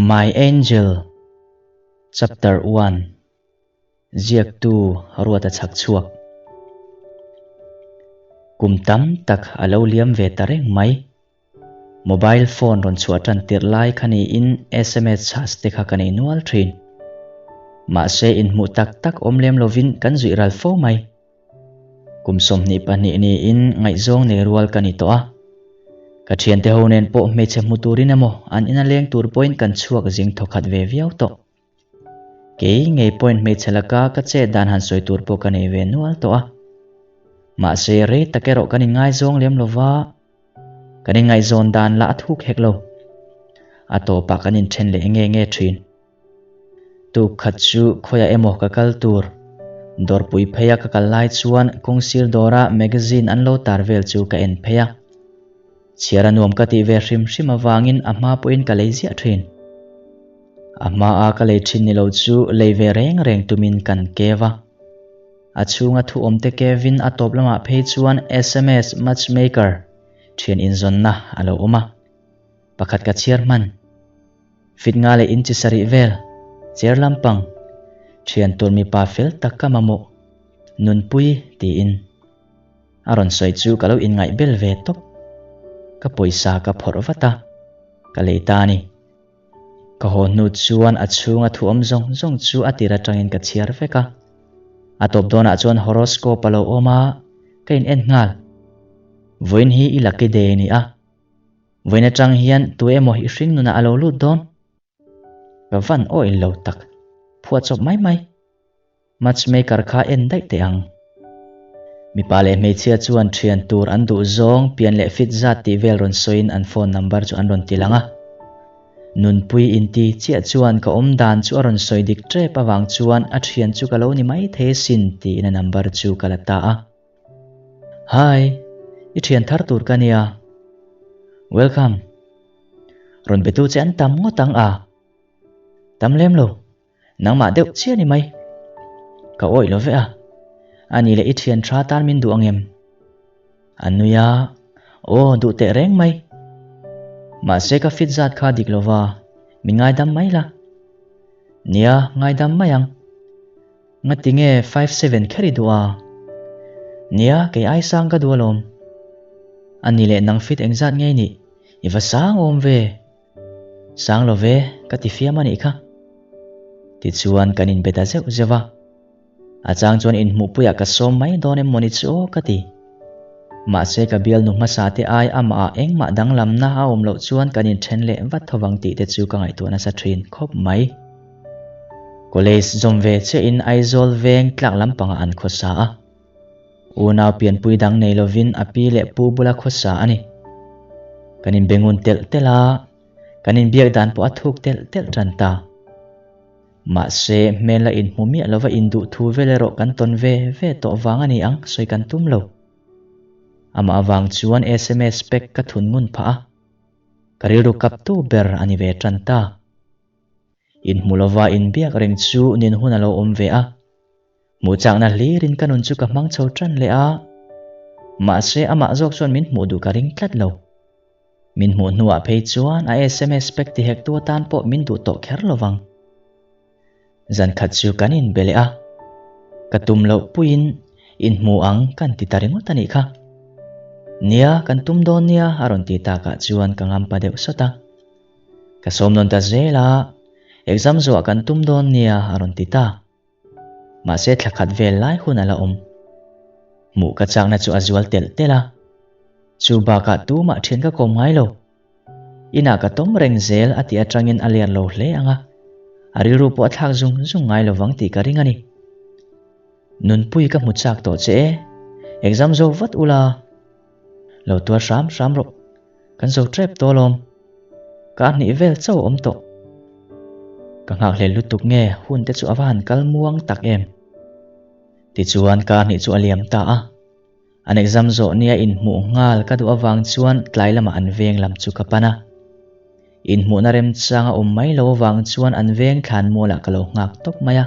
My Angel Chapter 1 Ziaktu Ruata chhak chhuak Kum tam tak a lo liam ve ta reng mai. Mobile phone rawn chhuah tan tirh lai kha niin sms chhas te kha ka nei nual thin. Mahse inhmuh tak tak awm lem lovin kan zuih ral fo mai. Kum 22 niin ngaihzawng nei rual ka ni tawh a. Ka thiante ho nen pawh hmeichhe hmu turin emaw an ina leng tur pawhin kan chhuak zing thawkhat ve viau tawh. Kei ngei pawhin hmeichhe laka ka chet dan han sawi tur pawh ka nei ve nual tawh a. Mahse rei tak erawh kan inngaizawng lem lova, kan inngaihzawn dan lah a thuk hek lo. A tawpah kan inthen leh nge nge thin. Tuk khat chu khawiah emaw ka kal tur. Dawrpui pheia ka kal lai chuan kawngsir dawra magazine an lo tar vel chu ka en phei a. Chhiar a nuam ka tih ve hrim hrim avangin a hma pawhin ka lei ziah thin. A hmaa ka lei thin ni lo chu lei ve reng reng tumin kan kev a. A chhunga thu awmte kevin a tawp lamah phei chuan sms matchmaker thian inzawnna a lo awm a. Pakhat ka chhiar hman. Fit nga leh inchi sarih vel, chair lampang, thian tur mipa fel tak ka mamawh, Nunpui tiin. A rawn sawi chu ka lo inngaih bel ve tawp. Ka pawisa ka phawrh vat a, ka lei ta a ni. Ka haw hnu chuan a chhunga thu awm zawng zawng chu a tir atangin ka chhiar vek a. A tawp dawnah chuan horoscope a lo awm a, ka in en nghal. Vawiin hi i lucky day a ni a. Vawiin atang hian tu emaw i hring nunah a lo lut dawn? Ka van awih lo tak. Phuah chawp mai mai. Matchmaker kha en daih teh ang. Mipa leh hmeichhia chuan thian tur an duh zawng pian leh fit zat tih vel rawn sawiin an phone number chu an rawn ti lang a. Nunpui inti chiah chuan ka awm dan chu a rawn sawi dik tep avang chuan a thian chu ka lo ni mai thei asin tiin a number chu ka la ta a. Hi, i thian thar tur ka nia. Welcome. Rawn betu che an tam ngawt ang a. Tam lem lo. Nangmah deuh chiah ni mai. Ka awih lo ve a. Ani leh i thian tha tan min duh ang em? A nui a, Aw, duh teh reng mai. Mahse ka fit zat kha dik lova, min ngaidam mai la. Nia, ngaidam mai ang. Ngati nge 57 kher i duh a? Nia, kei ai sang ka duh alawm. Ani leh nang fit engzat nge i nih? I va sang awm ve. Sang lo ve, ka ti fiam a nih kha. Tichuan kan inbe ta zeuh zeuh a. A chang chuan inhmuhpuiah ka sawm mai dawn em mawni chu aw ka ti. Mahse ka bialnu hmasa te ai amah engmah danglamna a awm loh chuan kan inthen leh vat tho vang tih te chu ka ngaihtuah nasa thin khawp mai. College zawm ve chiahin Aizawl veng tlak lampangah an khawsa a. Unau pianpui dang nei lovin a pi leh pu bula khawsa a ni. Kan inbe ngun telh telh a, kan inbiak dan pawh a thuk telh telh tan ta. Mahse, hmel la inhmu miah lova induh thu vel erawh kan tawn ve ve tawh vang a ni ang sawi kan tum lo. Amah avang chuan sms pack ka thun ngun phah a, ka rilru kaptu ber a ni ve tan ta. Inhmu lova inbiak reng chu nin hun a lo awm ve a. Hmuh chakna hlirin ka nun chu ka hmang chho tan leh a, mahse amah zawk chuan min hmuh duh ka ring tlat lo. Min hmuh hnuah phei chuan a sms pack ti hektu atan pawh min duh tawh kher lo vang. Zan khat chu kan inbe leh a, ka tum loh puiin inhmu ang kan ti ta ringawt a nih kha. Nia, kan tum dawn nia a rawn ti takah chuan ka ngampa deuh sawt a. Ka sawm nawn ta zel a, exam zawhah kan tum dawn nia a rawn ti ta. Mahse thla khat vel lai hun a la awm. Hmuh ka chakna chu a zual telh telh a. Chu bakah tumah thian ka kawm ngai lo. Inah ka tawm reng zel a tih atangin a ler lo hle ang a. A rilru pawh a thlak zung zung ngai lovang tih ka ring a ni. Nunpui ka hmu chak tawh che e. Exam zo vat ula. Lo tuar hram hram rawh. Kan zo tep tawh alawm. Kar hnih vel chauh a awm tawh. Ka nghakhlel lutuk nge hun te chu a va han kal muang tak em. Tichuan kar hnih chu a liam ta a. An exam zawh nia inhmuh nghal ka duh avang chuan tlai lamah an veng lam chu ka pan a. Inhmuhna remchang a awm mai lo avang chuan an veng thlan mualah ka lo nghak tawp mai a.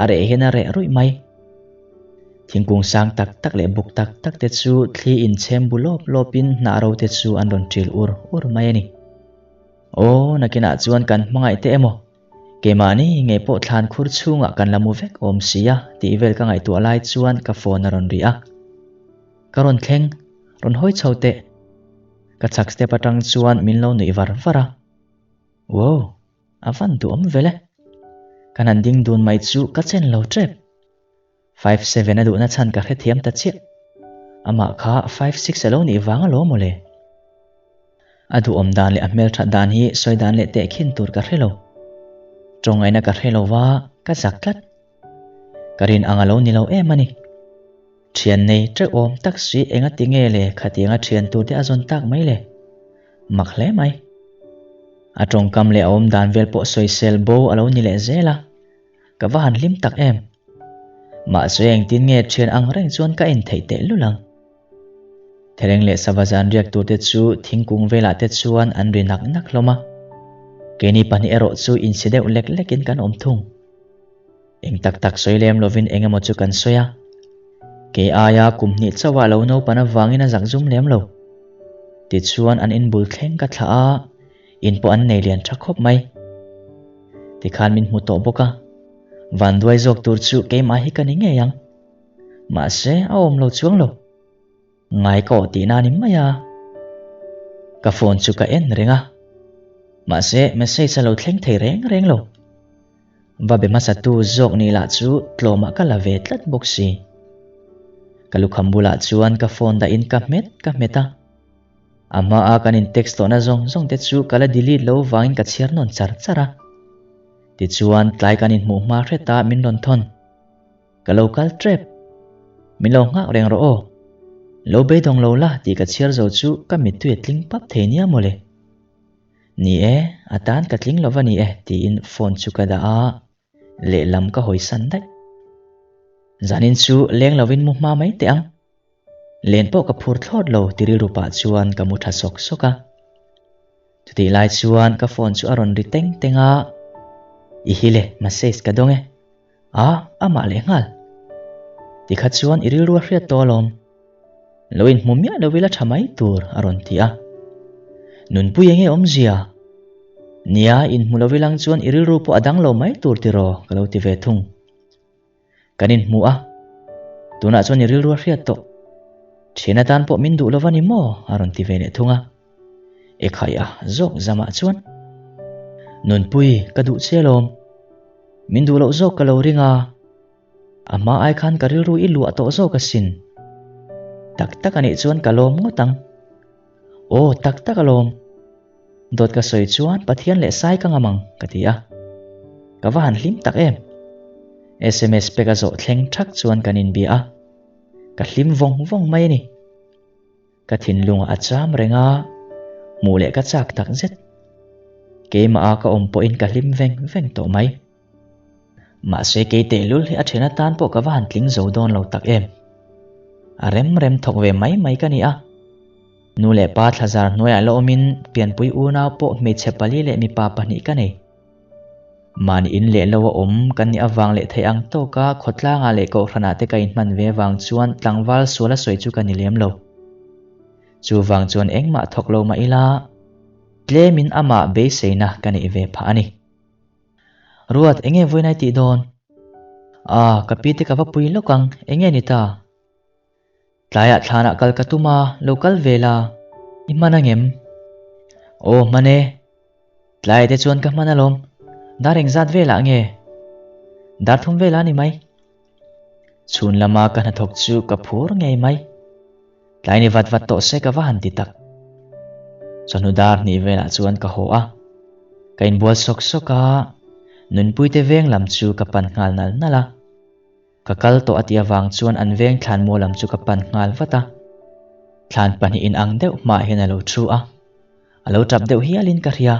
A reh hian a reh ruih mai. Thingkung sang tak tak leh buk tak tak te chu thli inchhem bu lawp lawpin hnah ro te chu an rawn ṭil ur ur mai a ni. Aw, nakinah chuan kan hmangaih teh emaw? Keimahni ngei pawh thlan khur chhungah kan la mu vek awm si a tih vel ka ngaihtuah lai chuan ka phone a rawn ri a. Ka rawn thleng, rawn hawi chho teh. Ka chhak step atang chuan min lo nuih var var a. Wow, a van duhawm vel e. Kan han ding dun mai chu ka chen lo tep. 57 a duhna chhan ka hrethiam ta chiah. Amah kha 56 a lo nih vang alawm mawle. A duhawm dan leh a hmelthat dan hi sawi dan leh tehkhin tur ka hre lo. Tawngaihna ka hre lo va, ka zak tlat. Ka rin ang a lo ni lo em a ni. Thian nei teuh awm tak si enga ti nge le khatianga thian tur te a zawn tak mai le. Mak hle mai. A tawngkam leh a awm dan vel pawh sawisel bo a lo ni leh zel a. Ka va han hlim tak em? Mahse engtin nge thian ang reng chuan ka en theih teh lul ang? Thereng leh sava zan riak tur te chu thingkung velah te chuan an ri nak nak hlawm a. Keini pahnih erawh chu insi deuh lek lekin kan awm thung. Eng tak tak sawi lem lovin eng emaw chu kan sawi a. Kei aia kum hnih chauhah lo naupan avangin a zak zum lem lo. Tichuan an inbul thleng ka thlah a. In pawh an nei lian tha khawp mai. Tikhan min hmu tawh bawk a, vanduai zawk tur chu keimah hi ka ni ngei ang. Mahse, a awm lo chuang lo. Ngai ka awh tihna a ni mai a. Ka phone chu ka en reng a, mahse message a lo thleng thei reng reng lo. Va be hmasatu zawk nih lah chu tlawmah ka la ve tlat bawk si. Ka lukham bulah chuan ka phone dahin ka hmet ka hmet a. A hmaa kan in text tawhna zawng zawng te chu ka la delete lo vangin ka chhiar nawn char char a. Tichuan tlai kan inhmuh hma hret a min rawn thawn. Ka lo kal trep. Min lo nghak reng rawh aw. Lo beidawng lo la tih ka chhiar zo chu ka mittui a tling pap thei nia mawle. Ni e, a tan ka tling lo va ni e tiin phone chu ka dah a, lehlam ka hawisan daih. Zanin chu leng lovin mu hma mai teh ang. Len pawh ka phur thlawt lo ti rilru pah chuan ka mu tha sawk sawk a. Chutih lai chuan ka phone chu a rawn ri teng teng a, I hi le, message ka dawng e. A, amah leh nghal. Tikha chuan i rilru a hriat tawh alawm. Lo inhmu miah lo ila tha mai tur a rawn ti a. Nunpui enge awmzia? Nia, inhmu lo ilang chuan i rilru pawh a dang lo mai tur tiraw ka lo ti ve thung. Kan inhmu a, tunah chuan i rilru a hriat tawh. Thian atan pawh min duh lo va ni maw? a rawn ti ve leh thung a. Ekhai a zawk zamah chuan, Nunpui, ka duh che alawm. Min duh loh zawk ka lo ring a, a hma ai khan ka rilru i luah tawh zawk asin. Tak tak anih chuan ka lawm ngawt ang. Aw, tak tak alawm. Dawt ka sawi chuan Pathian leh sai ka ngam ang, ka ti a. Ka va han hlim tak em! Sms pek a zawh thleng thak chuan kan inbia a, ka hlim vawng vawng mai a ni. Ka thinlungah a cham reng a, hmuh leh ka chak tak zet. Keimah a ka awm pawhin ka hlim veng veng tawh mai. Mahse kei tehlul hi a then atan pawh ka va han tling zo dawn lo tak em. A rem rem thawk ve mai mai ka ni a. Nu leh pa thlazar hnuaiah la awmin pianpui unau pawh hmeichhe pali leh mipa pahnih ka nei. Mahni in leh lo a awm kan nih avang leh theih ang tawka khawtlangah leh kohhranah te ka inhman ve avang chuan tlangval sual a sawi chu ka ni lem lo. Chuvang chuan engmah thawk lo mah ila, tlemin amah beiseina ka neih ve phah a ni. Ruat, enge vawiin ai tih dawn? Ah, ka pi te ka va pui lawk ang, enge ni ta? Tlaiah thlanah kal ka tum a, lo kal ve la, i hman angem? Aw, hman e. Tlaiah te chuan ka hman alawm, dar engzat velah nge? Dar thum velah ni mai. Chhun lama ka hnathawk chu ka phur ngei mai. Tlai ni vat vat tawh se ka va han ti tak. Chawhnu dar hnih velah chuan ka haw a, ka inbual sawk sawk a, Nunpuite veng lam chu ka pan nghal nal nal a. Ka kal tawh a tih avang chuan an veng thlan maw lam chu ka pan nghal vat a. Thlan pahnih in ang deuh hmaah hian a lo thu a, a lo tap deuh hialin ka hria.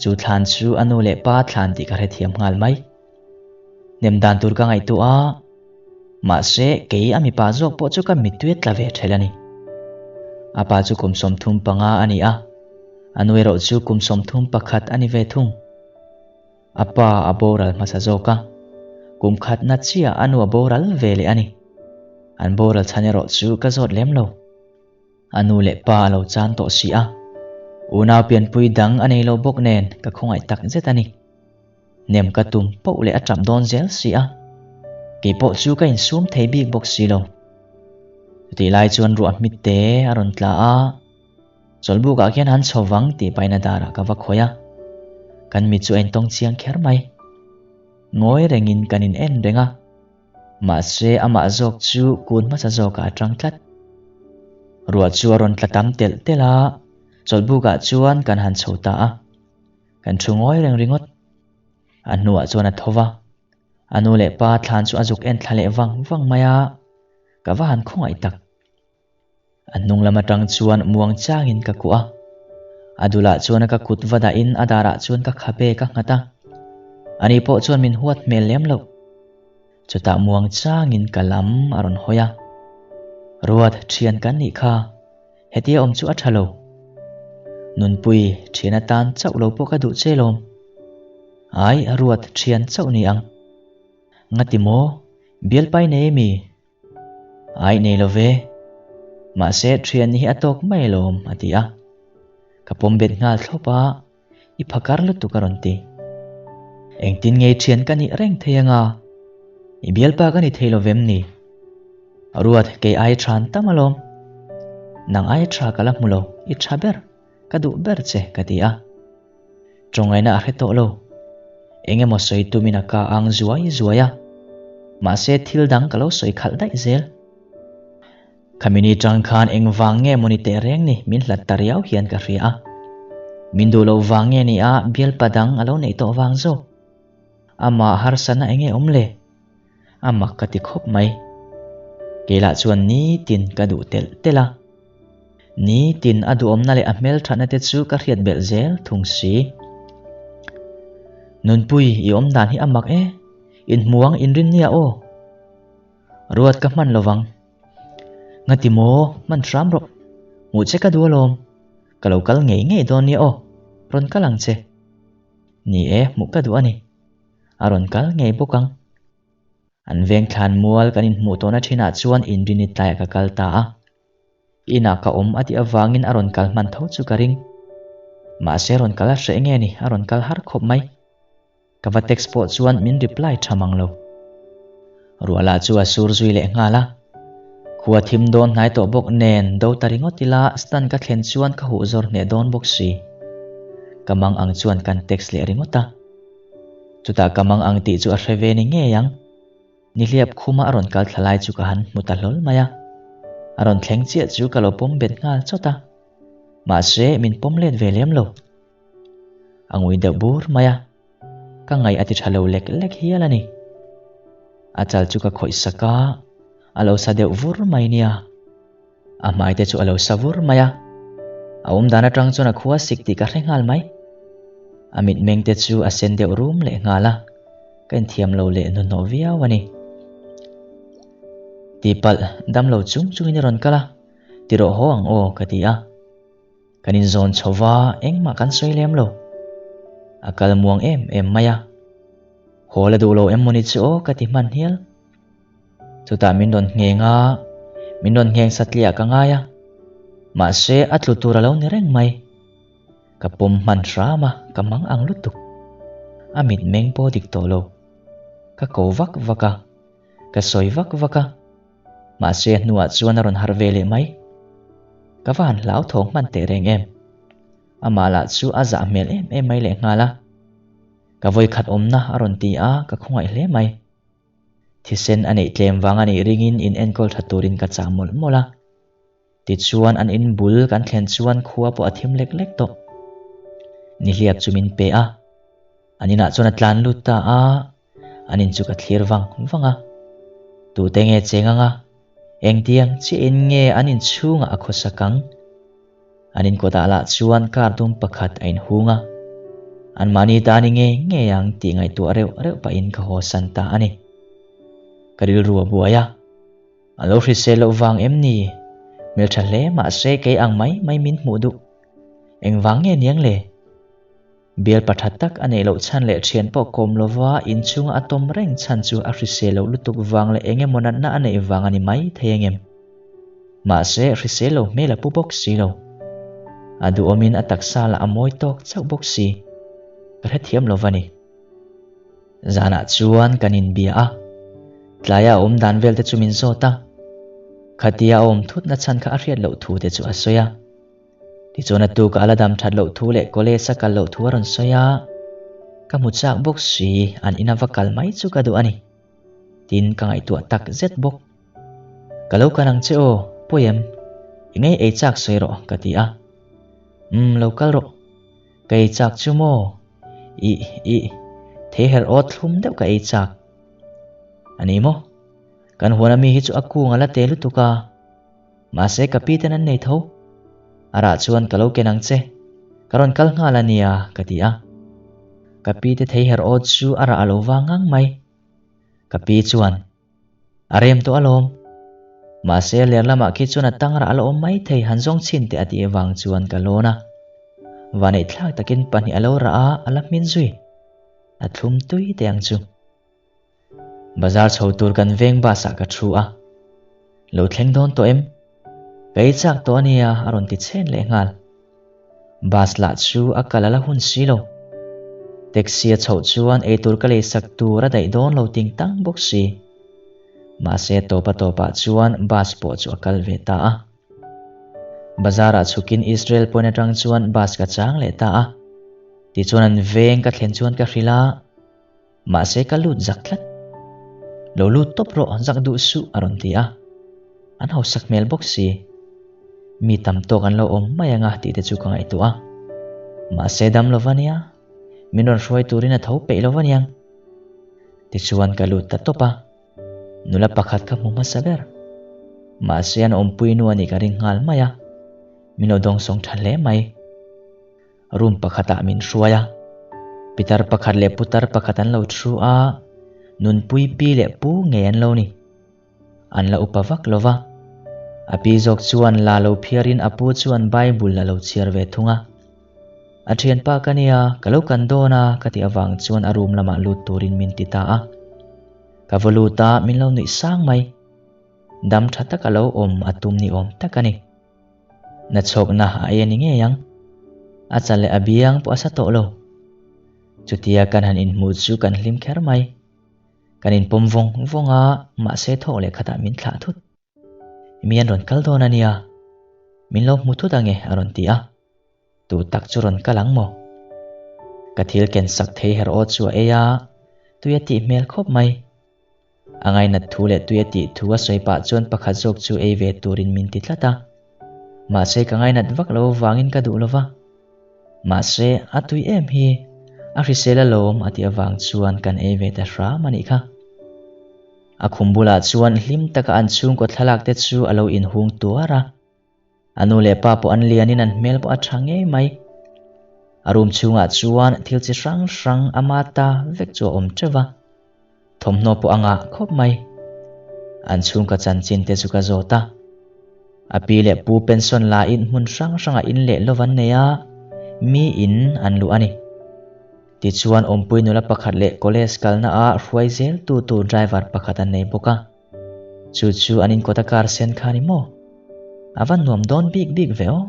Chu thlan chu a nu leh pa thlan tih ka hrethiam nghal mai. Hnem dan tur ka ngaihtuah a, mahse kei a mipa zawk pawh chu ka mittui a tla ve ṭhelh a ni. A pa chu kum 35 a ni a, a nu erawh chu kum 31 a ni ve thung. A pa a boral hmasa zawk a, kum khatna chiah a nu a boral ve leh a ni. An boral chhan erawh chu ka zawt lem lo. A nu leh pa a lo chan tawh si a. Unau pianpui dang a nei lo bawk nen ka khawngaih tak zet a ni. Nem ka tum poh leh a tap dawn zel si a, kei pawh chu ka insum thei bik bawk si lo. Chutih lai chuan ruah hmit te a rawn tla a, chawlhbukah khian han chho vang tih pahin a darah ka va khawih a, kan mit chu a intawng chiang kher mai. Ngawi rengin kan in en reng a, mahse amah zawk chu kun hmasa zawkah a tang tlat. Ruah chu a rawn tla tam telh telh a, chawlhbukah chuan kan han chho ta a. Kan thu ngawi reng ringawt. A hnuah chuan a tho va, a nu leh pa thlan chu a zuk en thla leh vang vang mai a, ka va han khawngaih tak. A hnung lam atang chuan muang changin ka kuah a, a dulah chuan ka kut va dahin a darah chuan ka khabe ka nghat a, ani pawh chuan min huat hmel lem loh. Chutah muang changin ka lam a rawn hawi a, Ruat thian kan nih kha. Hetia awm chu a tha lo. Nunpui thian atan chauh lo pawh ka duh che lawm. Ai, a ruat thian chauh ni ang. Ngati maw? Bialpai nei emi? Ai, nei lo ve. Mahse, thian hi a tawk mai lawm, a ti a. Ka pawm bet nghal thlawp a, I phakar lutuk a rawn ti. Engtin ngei thian ka nih reng thei anga? I bialpa ka ni thei lo vem ni? Ruat, kei ai than tam alawm. Nang ai tha ka la hmu lo, i tha ber, ka duh ber che ka ti a. Tawngaina a hre tawh lo. Eng emaw sawi tumin a ka ang zuai zuai a. Mahse thil dang ka lo sawi khalh daih zel. Khamini tang khan engvang nge mawni teh reng ni min hlat ta riau hian ka hria a. Min duh loh vang nge ni a bialpa dang a lo neih tawh vang zawk. Amah harsatna eng nge awm le? A mak ka ti khawp mai. Keilah chuan nitin ka duh telh telh a. Nitin a duhawmna leh a hmelthatna te chu ka hriat belh zel thung si. Nunpui i awm dan hi a mak e, inhmuang inrin nia aw. Ruat ka hman lovang. Ngati maw, hman hram rawh. Hmuh che ka duh alawm. Ka lo kal ngei ngei dawn nia aw, rawn kal ang che. Ni e, hmuh ka duh a ni. A rawn kal ngei bawk ang. An veng thlan mual kan inhmuh tawhna thinah chuan inrini tlaiah ka kal ta a. Inah ka awm a tih avangin a rawn kal hman tho chu ka ring. Mahse rawn kal a hreh nge ni, a rawn kal har khawp mai. Ka va text pawh chuan min reply tha mang lo. Ruah lah chu a sur zui leh nghal a. Khua thim dawn hnai tawh bawk nen do ta ringawt ila stand ka thlen chuan ka huh zawr hneh dawn bawk si. Ka mang ang chuan kan text leh ringawt a. Chutah ka mang ang tih chu a hre ve ni ngei ang. Nihliap khuma a rawn kal thla lai chu ka han hmu ta hlawl mai a. A rawn thleng chiah chu ka lo pawm bet nghal chawt a. Mahse min pawm let ve lem lo. A ngui deuh bur mai a, ka ngaih a ti tha lo lek lek hial a ni. A chal chu ka khawih sak a, a lo sa deuh vur mai nia. A hmai te chu a lo sa vur mai a, a awm dan atang chuan a khua sik tih ka hre nghal mai. A mitmeng te chu a sen deuh rum leh nghal a, ka inthiam lo leh hnuhnawh viau a ni. Tihpalh dam lo chung chungin i rawn kal a, ti rawh haw ang aw ka ti a. Kan inzawn chho va, engmah kan sawi lem lo. A kal muang em em mai a. Haw la duh lo em mawni chu aw ka ti hman hial. Chutah min rawn ngheng a, min rawn ngheng satliah ka ngai a. Mahse a tlu tur a lo ni reng mai. Ka pawm hman hram a, ka mang ang lutuk. A mitmeng pawh dik tawh lo. Ka ko vak vak a, ka sawi vak vak a. Mahse a hnuah chuan a rawn harh ve leh mai. Ka va han hlauthawng hman teh reng em. Amah lah chu a zah hmel em em mai lehnghal a. Ka vawikhat awmna a rawn ti a, ka khawngaih hle mai. Thisen a neih tlem vang a nih ringin in enkawl tha turin ka chah mawlh mawlh a. Tichuan an in bul kan thlen chuan khua pawh a thim lek lek tawh. Nihliap chu min pe a. An inah chuan a tlan lut ta a, an in chu ka thlir vang vang a. Tute nge cheng anga? Engtiang chiahin nge an in chhungah a khawsak ang? An in kawtah lah chuan car dum pakhat a inhung a. Anmahni ta ni ngei ngei ang tih ngaihtuah reuh reuh pahin ka haw san ta a ni. Ka rilru a buai a. A lo hrisel loh vang em ni? Hmeltha hle mahse kei ang mai mai min hmuh duh. Engvang nge niang le? Bial pa tha tak a neih loh chhan leh thian pawh kawm lova inchhunga a tawm reng chhan chu a hrisel loh lutuk vang leh eng emaw natna a neih vang a ni mai thei angem? Mahse, hrisel lo hmel a pu bawk si lo. A duhawmin a taksa lah a mawi tawk chauh bawk si. Ka hrethiam lo va ni. Zanah chuan kan inbia a, tlaia a awm dan vel te chu min zawt a. Khatia a awm thut na chhan kha a hriat loh thu te chu a sawi a. Tichuan a tuk a la dam that loh thu leh college a kal loh thu a rawn sawi a. Ka hmu chak bawk si, an ina va kal mai chu ka duh a ni. Tin ka ngaihtuah tak zet bawk. Ka lo kal ang che aw, pawi em? I ngei ei chak sawi rawh, ka ti a. Umm, lo kal rawh. Ka ei chak chu maw? Ih, ih, thei her aw thlum deuh ka ei chak. A ni maw? Kan huan ami hi chu a kung a la te lutuk a. Mahse ka pi ten an nei tho. A rah chuan ka lo ken ang che. Ka rawn kal nghal a nia, ka ti a. Ka pi te thei her aw chu a rah a lo vang ngang mai. Ka pi chuan, A rem tawh alawm. Mahse ler lamah khi chuan a tang rah a la awm mai thei han zawng chhin teh a tih avang chuan ka lawn a. Vaneihthlak takin pahnih a lo rah a, a la hmin zui. A thlum tui teh ang chu. Bazar chho tur kan veng bus ah ka thu a. Lo thleng dawn tawh em? Ka ei chak tawh a nia a rawn ti chhen leh nghal. Bus lah chu a kal a la hun si lo. Taxi a chhoh chuan eitur ka lei sak tur a daih dawn lo ting tang bawk si. Mahse tawp a tawpah chuan bus pawh chu a kal ve ta a. Bazar ah chhukin Israel point atang chuan bus ka chang leh ta a. Tichuan an veng ka thlen chuan ka hrilh a. Mahse ka lut zak tlat. Lo lut tawp rawh zak duh suh a rawn ti a. An hausak hmel bawk si. Mi tam tawk an lo awm mai anga tih te chu ka ngaihtuah a. Mahse dam lo va nia, min rawn hruai turin a tho peih lo va niang. Tichuan ka lut ta tawp a. Nula pakhat ka hmu hmasa ber. Mahse an awmpui nu a nih ka ring nghal mai a. Min lo dawngsawng tha hle mai. Room pakhatah min hruai a, pitar pakhat leh putar pakhat an lo thu a, nunpui pi leh pu ngei an lo ni. An la upa vak lo va, a pi zawk chuan la lo phiarin a pu chuan Bible a lo chhiar ve thung a. A thianpa ka nia, ka lo kan dawn a ka tih avang chuan a room lamah lut turin min ti ta a. Ka va lut a, min lo nuih sang mai. Dam tha taka lo awm a tum ni awm tak a ni. Na chhawkna a ei a ni ngei ang. A chal leh a biang pawh a sa tawh lo. Chutia kan han inhmuh chu kan hlim kher mai. Kan inpawm vawng vawng a, mahse thawk leh khatah min thlah thut. Mi an rawn kal dawn a nia. Min lo hmu thut ange a rawn ti a. Tu tak chu rawn kal ang maw? Ka thil ken sak thei her aw chu a ei a, tui a tih hmel khawp mai. A ngainat thu leh tui a tih thu a sawi pah chuan pakhat zawk chu ei ve turin min ti tlat a. Mahse ka ngainat vak lo avangin ka duh lova. Mahse a tui em hi, a hrisel alawm a tih avang chuan kan ei ve ta hram a nih kha. A khum bulah chuan hlim taka an chhungkaw thlalak te chu a lo inhung tuar a. A nu leh pa pawh an lianin an hmel pawh a tha ngei mai. A room chhungah chuan thil chi hrang hrang ama ta vek chu a awm teuh va. Thawmhnaw pawh a ngah khawp mai. An chhungkaw chanchin te chu ka zawt a. A pi leh pu pension laiin hmun hrang hrangah in leh lova an nei a, mi in an luh a ni. Tichuan awmpui nula pakhat leh college kalna ah hruai zel tu tur driver pakhat an nei bawk a. Chu chu an inkawt a car sen kha ni maw? A va nuam dawn bik bik ve aw.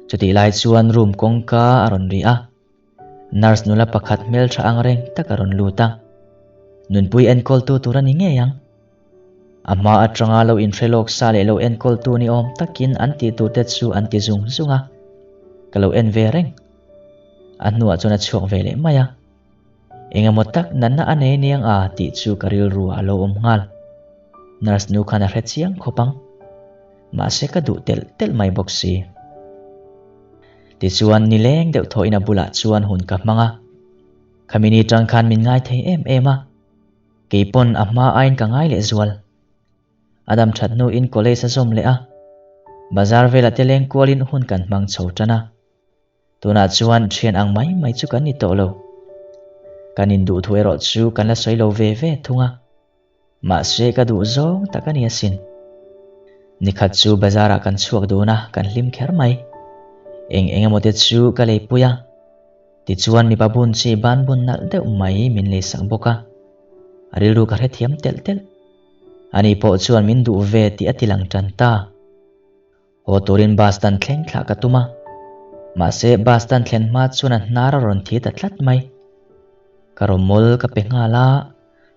Chutih lai chuan room kawngka a rawn ri a, nurse nula pakhat hmeltha ang reng tak a rawn lut a. Nunpui enkawltu tur a ni ngei ang. A hma atanga lo inhre lawk sa leh lo enkawltu ni awm takin an tih tur te chu an ti zung zung a. Ka lo en ve reng. A hnuah chuan a chhuak ve leh mai a. Engemaw tak natna a nei niang a tih chu ka rilru ah a lo awm nghal. Nurse nu khan a hre chiang khawp ang. Mahse ka duh telh telh mai bawk si. Tichuan nileng deuh thawhin a bulah chuan hun ka hmang a. Khami ni tang khan min ngai thei em em a. Keipawn a hma aiin ka ngai leh zual. A dam that hnuin college a zawm leh a. Bazar velah te leng kualin hun kan hmang chho tan a. Tunah chuan thian ang mai mai chu kan ni tawh lo. Kan induh thu erawh chu kan la sawi lo ve ve thung a. Mahse ka duh zawng tak a ni asin. Nikhat chu bazar ah kan chhuak dun a, kan hlim kher mai. Eng eng emaw te chu ka lei pui a. Tichuan mipa bun chi ban bun nalh deuh mai min lei sak bawk a. A rilru ka hrethiam telh telh. Ani pawh chuan min duh ve tih a ti lang tan ta. Haw turin bus dan thleng thlah ka tum a. Mahse bus stand thlen hma chuan a hnar a rawn thi ta tlat mai. Ka rawmawl ka pe nghal a,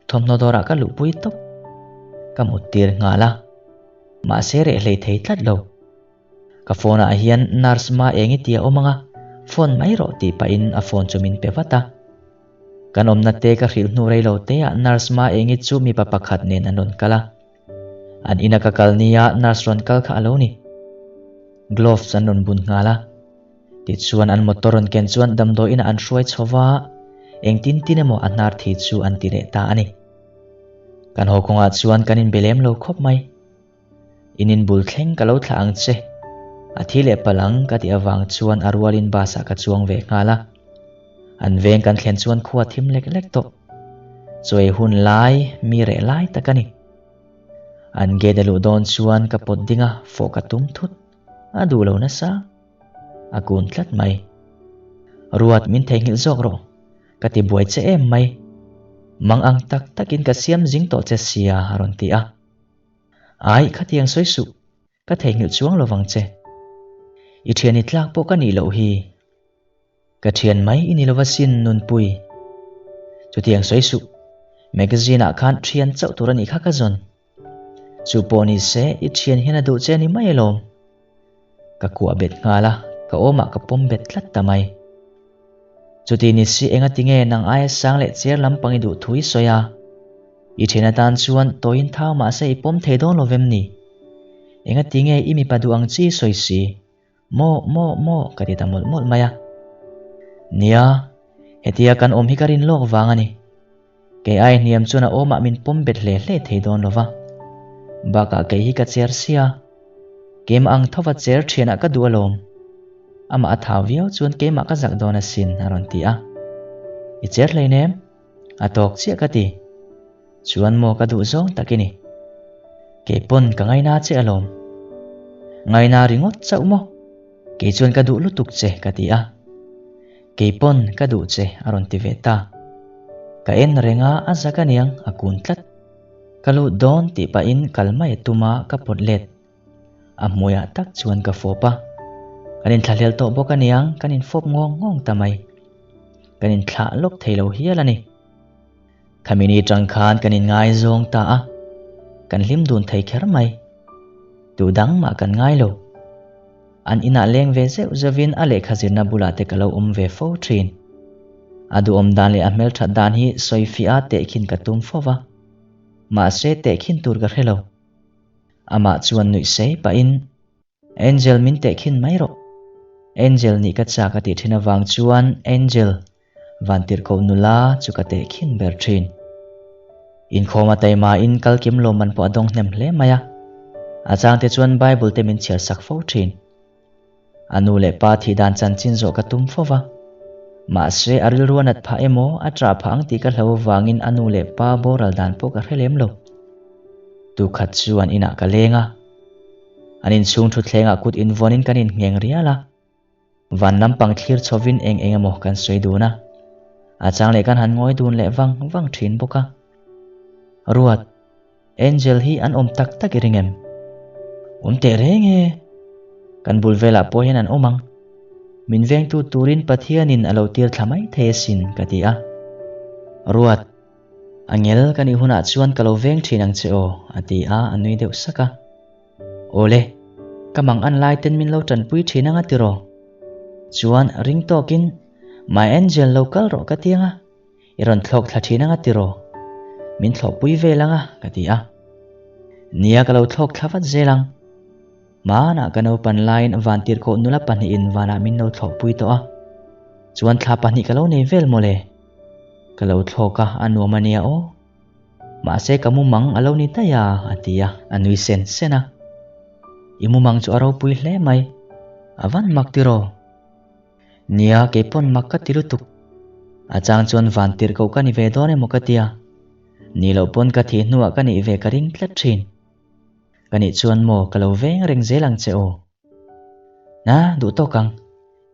thawmhnaw dawrah ka luhpui tawp. Ka mut tir nghal a, mahse reh hlei thei tlat lo. Ka phone ah hian nurse ma eng i ti a awm ang a, phone mai rawh tih pahin a phone chu min pe vat a. Kan awmna te ka hrilh hnu rei lo te ah nurse ma eng i chu mipa pakhat nen an rawn kal a. An ina ka kal nia nurse rawn kal kha a lo ni. Gloves an rawn bun nghal a. Tichuan an motor rawn ken chuan damdawi inah an hruai chho va, engtin tin emaw a hnar thi chu an ti leh ta a ni. Kan haw kawngah chuan kan inbe lem lo khawp mai. In inbul thleng ka lo thlah ang che, a thi leh palh ang ka tih avang chuan a rualin bus ah ka chuang ve nghal a. An veng kan thlen chuan khua thim lek lek tawh. Chawi hun lai, mi reh lai tak a ni. An gate a luh dawn chuan ka pawt ding a, fawh ka tum thut. A duh lo nasa. A kun tlat mai. Ruat min theihnghilh zawk rawh. Ka ti buai che em mai. Mang ang tak takin ka siam zing tawh che sia a rawn ti a. Ai, khatiang sawi suh. Ka theihnghilh chuang lo vang che. I thian i tlak pawh ka nih loh hi. Ka thian mai i ni lova sin Nunpui. Chutiang sawi suh. Magazine ah khan thian chauh tur a nih kha ka zawn. Chu pawh ni se i thian hian a duh che a ni mai alawm. Ka kuah bet nghal a, ka awmah ka pawm bet tlat ta mai. Chuti ni si enga tinge nang aia sang leh chair lampang i duh thu i sawi a? I thian atan chuan tawiin thau mahse i pawm thei dawn lo vem ni? Enga tinge i mipa duh ang chi i sawi si? Maw, maw, maw ka ti ta mawlh mawlh mai a. Nia, hetia kan awm hi ka rin lawk vang a ni. Kei ai hniam chuan a awmah min pawm bet hle hle thei dawn lo va. Bakah kei hi ka cher sia. Keimah ang thova cher thianah ka duh alawm. Amah a thau viau chuan keimah ka zak dawn asin a rawn ti a. I cher hleinem? A tawk chiah ka ti. Chuan maw ka duh zawng tak i ni. Kei pawn ka ngaina che alawm. Ngaina ringawt chauh maw? Kei chuan ka duh lutuk che ka ti a. Kei pawn ka duh che a rawn ti ve ta. Ka en reng a, a zak aniang a kun tlat. Ka lut dawn tih pahin kal mai a tum a, ka pawt let. A hmuiah tak chuan ka fawp a. Kan inthlahlel tawh bawk aniang kan infawp ngawng ngawng ta mai. Kan inthlah lawk thei lo hial a ni. Khami ni tang khan kan inngaizawng ta a, kan hlim dun thei kher mai. Tu dang mah kan ngai lo. An inah leng ve zeuh zeuhin a lehkha zirna bulah te ka lo awm ve fo thin. A duhawm dan leh a hmelthat dan hi sawifiah a tehkhin ka tum fo va. Mahse tehkhin tur ka hre lo. Amah chuan nuih sei pahin Angel min tehkhin mai rawh. Angel nih ka chak a tih thin avang chuan Angel Vantirhkoh nula chu ka tehkhin ber thin. Inkhawm a taima in kal kim lawm man pawh a dawng hnem hle mai a. A changte chuan Bible te min chhiar sak fo thin. A nu leh pa thih dan chanchin zawh ka tum fo va. Mahse a rilru a nat phah emaw a ṭah phah ang tih ka hlo avangin a nu leh pa boral dan pawh ka hre lem lo. Tukhat chu an inah ka leng a. An inchhung thutthlengah kut invuanin kan inngheng rial a. Van lampang thlir chhovin eng eng emaw kan sawi dun a. A chang leh kan han ngawi dun leh vang vang thin bawk a. Ruat, Angel hi an awm tak tak i ring em? Awm teh reng e. Kan bul velah pawh hian an awm ang. Min vengtu turin Pathianin a lo tir thla mai thei asin ka ti a. Ruat, Angel ka nih hunah chuan ka lo veng thin ang che aw, a ti a, a nui deuh sak a. Awle, ka mang an lai ten min lo tanpui thin anga tiraw? Chuan ring tawkin, My Angel lo kal rawh ka ti anga, i rawn thlawk thla thin anga tiraw? Min thlawhpui vel anga ka ti a. Nia ka lo thlawk thla vat zel ang. Hmanah ka naupan laiin vantirhkoh nula pahnihin vanah min lo thlawhpui tawh a. Chuan thla pahnih ka lo nei vel mawle. Ka lo thlawk a, a nuam ania aw. Mahse ka mumang a lo ni daih a, a ti a, a nui sen sen a. I mumang chu a ropui hle mai. A van mak tiraw? Nia, kei pawn mak ka ti lutuk. A chang chuan van tirh koh ka ni ve dawn emaw ka tia. Ni loh pawn ka thih hnuah ka nih ve ka ring tlat thin. Ka nih chuan maw ka lo veng reng zel ang che aw. Na, duh tawk ang.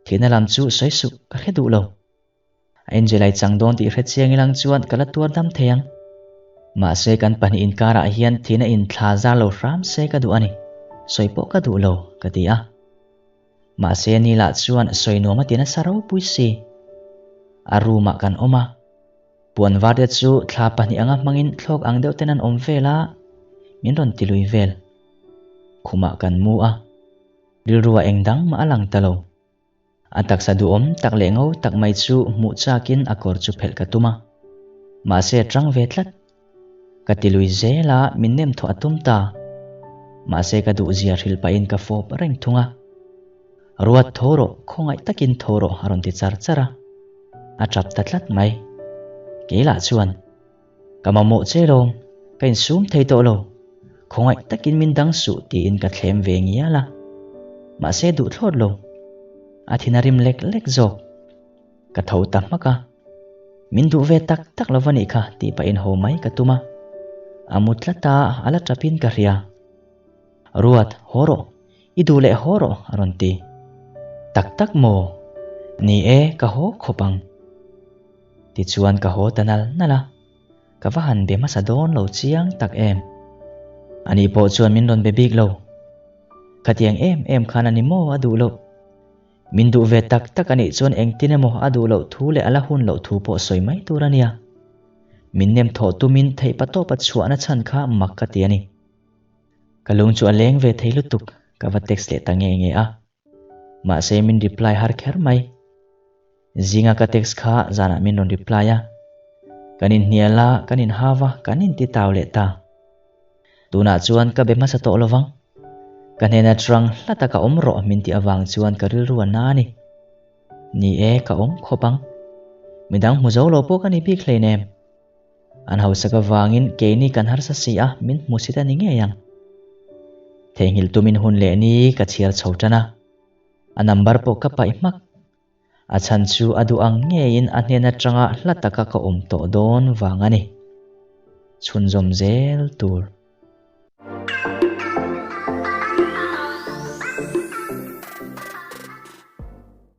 Thihna lam chu sawi suh, ka hre duh lo. Angel ai chang dawn tih hre chiang ilang chuan ka la tuar dam thei ang. Mahse kan pahnih inkarah hian thihna inthla zar lo hram se ka duh a ni. Sawi pawh ka duh lo, ka ti a. Mahse ni lah chuan sawi nuam a ti nasa ropui si. A room ah kan awm a. Puan var te chu thla pahnih anga hmangin thlawk ang deuh ten an awm vel a, min rawn ti lui vel. Khumah kan mu a. Rilru ah eng dang mah a lang ta lo. A taksa duhawm tak leh ngo tak mai chu hmuh chakin a kawr chu phelh ka tum a. Mahse a tang ve tlat. Ka ti lui zel a, min nem thawh a tum ta. Mahse ka duhzia hrilh pahin ka fawp reng thung a. Ruat tho rawh, khawngaih takin tho rawh a rawn ti char char a. A tap ta tlat mai. Kei lah chuan, Ka mamawh che lawm, ka insum thei tawh lo. Khawngaih takin min dang suh tiin ka thlem ve ngial a. Mahse duh thlawt lo. A thin a rim lek lek zawk. Ka tho ta hmak a. Min duh ve tak tak lo va nih kha tih pahin haw mai ka tum a. A mu tlat a, a la tapin ka hria. Ruat, haw rawh. I duh leh haw rawh a rawn ti. Tak tak maw? Ni e, ka haw khawp ang. Tichuan ka haw ta nal nal a. Ka va han be hmasa dawn lo chiang tak em. Ani pawh chuan min rawn be bik lo. Khatiang em em khan a ni maw a duh loh. Min duh ve tak tak a nih chuan engtin emaw a duh loh thu leh a la hun loh thu pawh sawi mai tur a nia. Min nem thawh tumin theihpa tawpa chhuahna chhan kha mak ka ti a ni. Ka lung chu a leng ve thei lutuk, ka va text leh ta nge nge a. Mahse min reply har kher mai. Zinga ka text kha zanah min rawn reply a. Kan inhnial a, kan inhau a, kan inti tau leh ta. Tunah chuan ka be hmasa tawh lovang. Ka hnena ṭang hla taka awm rawh min tih avang chuan ka rilru a na a ni. Ni e, ka awm khawp ang. Midang hmu zo lo pawh ka ni bik hleinem. An hausak avangin keini kan harsa si a, min hmu sit a ni ngei ang. Theihnghilh tumin hun leh ni ka chhiar chho ṭan a. A number pawh ka paih hmak. A chhan chu a duh ang ngeiin a hnen atanga hla taka ka awm tawh dawn vang a ni. Chhunzawm zel tur.